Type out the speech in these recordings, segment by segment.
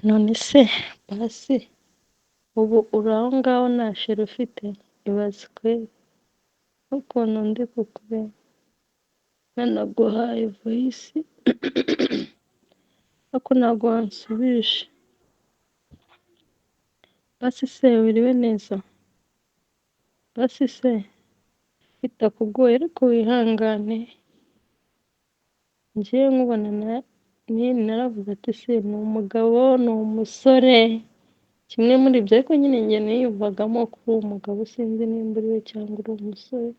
None se basi ubu uri aho ngaho nta chéri ufite? Ibaze kweri n'ukuntu ndi kukureba, nanaguhaye voice ariko ntabwo wansubije. Basi se wiriwe neza? Basi se bitakugoye ariko wihangane, njyewe nkubona naravuze ati: "Se ni umugabo, ni umusore?" Kimwe muri ibyo, ariko nyine njye niyumvagamo ko uri umugabo. Sinzi nimba uri we cyangwa uri umusore,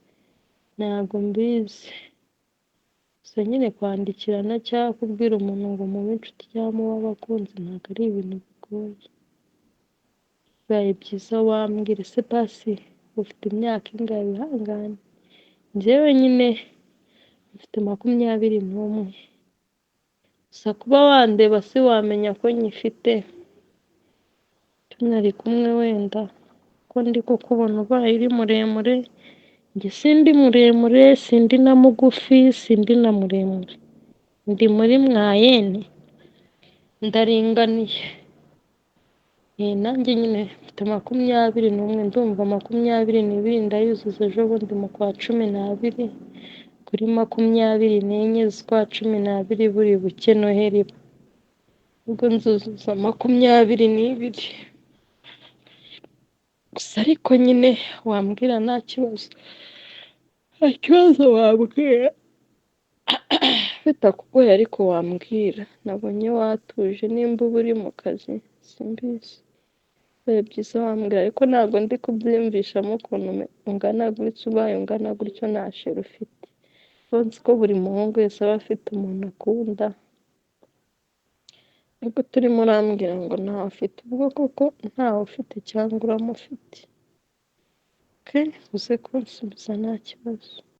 ntabwo mbizi. Gusa nyine kwandikirana cyangwa kubwira umuntu ngo mube inshuti cyangwa mube abakunzi ntabwo ari ibintu bigoye. Bibaye byiza wambwira. Ese basi ufite imyaka ingahe? Wihangane, njyewe nyine mfite 21. Gusa kuba wandeba si wamenya ko nyifite tunari kumwe, wenda ko ndi kukubona ubaye uri muremure. Njye sindi muremure, sindi na mugufi, sindi na muremure, ndi muri moyenne, ndaringaniye. Nanjye nyine mfite 21, ndumva 22 ndayuzuza ejo bundi mu kwa 12, kuri 24 z'ukwa 12 buri buke Noheli iba, ubwo nzuzuza 22. Gusa ariko nyine wambwira nta kibazo, nta kibazo wambwira bitakugoye, ariko wambwira. Nabonye watuje, nimba uba uri mu kazi simbizi. Bibaye byiza wambwira, ariko ntabwo ndi kubyiyumvishamo ukuntu ungana gutya, ubaye ungana gutyo nta chéri ufite. Nzi ko buri muhungu wese aba afite umuntu akunda, ariko turimo urambwira ngo ntawe ufite. Ubwo koko ntawe ufite cyangwa uramufite? Okay, uze kunsubiza nta kibazo.